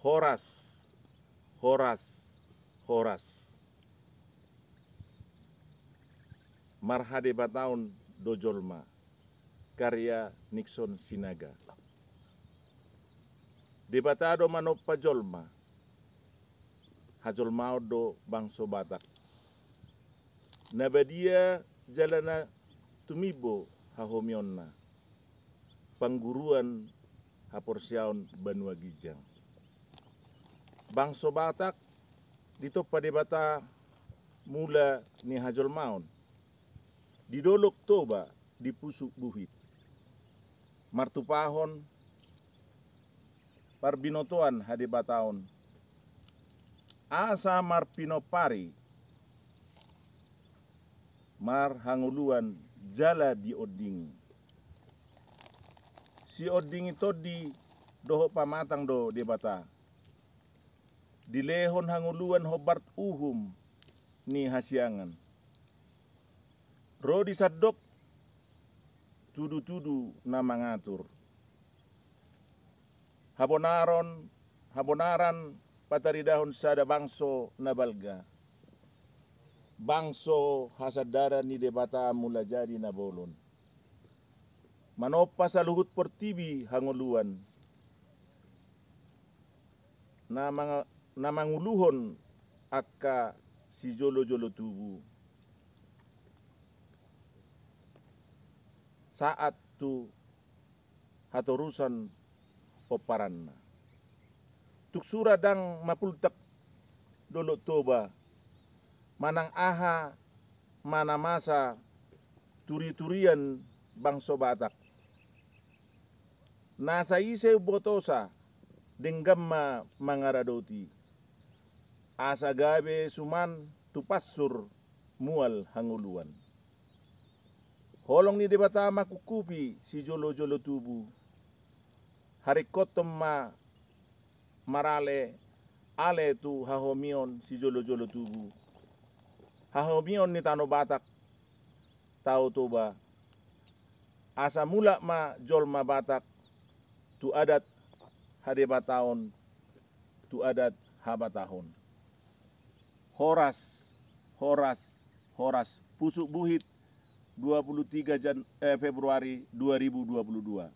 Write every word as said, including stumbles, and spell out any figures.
Horas, horas, horas. Marhadebataon do jolma. Karya Nixon Sinaga. Debata do manompa jolma. Hajolmaon do bangso Batak. Na badia jala na tumimbo hahomionna. Pangguruan haporseaon banua ginjang. Bangso Batak ditompa Debata mula ni hajolmaon. Di Dolok Toba di Pusuk Buhit. Martupahon parbinotoan hadebataon. Asa marpinompari marhangoluan jala diondingi. Siondingi tondi dohot pamatang do Debata. Dilehon hangoluan hombar uhum ni hasiangan. Ro di sandok tudutudu na mangatur. Habonaron, habonaran pataridahon sada bangso na balga. Bangso hasandaran ni Debata Mulajadi Na Bolon. Manompa saluhut portibi hangoluan. Na manga-, na manguluhon angka sijolojolo tubu. Sahat tu hatorusan pomparanna. Tung sura ndang mapultak Dolok Toba, manang aha ma na masa turiturian bangso Batak. Nasa ise umbotosa denggan ma mangaradoti. Asa gabe suman tu pansur mual hangoluan. Holong ni Debata mangkungkupi sijolojolo tubu. Haringkothon ma marale ale tu hahomion sijolojolo tubu. Hahomion ni tano Batak, Tao Toba. Asa mulak ma jolma Batak tu adat hadebataon, tu adat habatahon. Horas, horas, horas. Pusuk Buhit, dua puluh tiga Jan-, eh, Februari dua ribu dua puluh dua.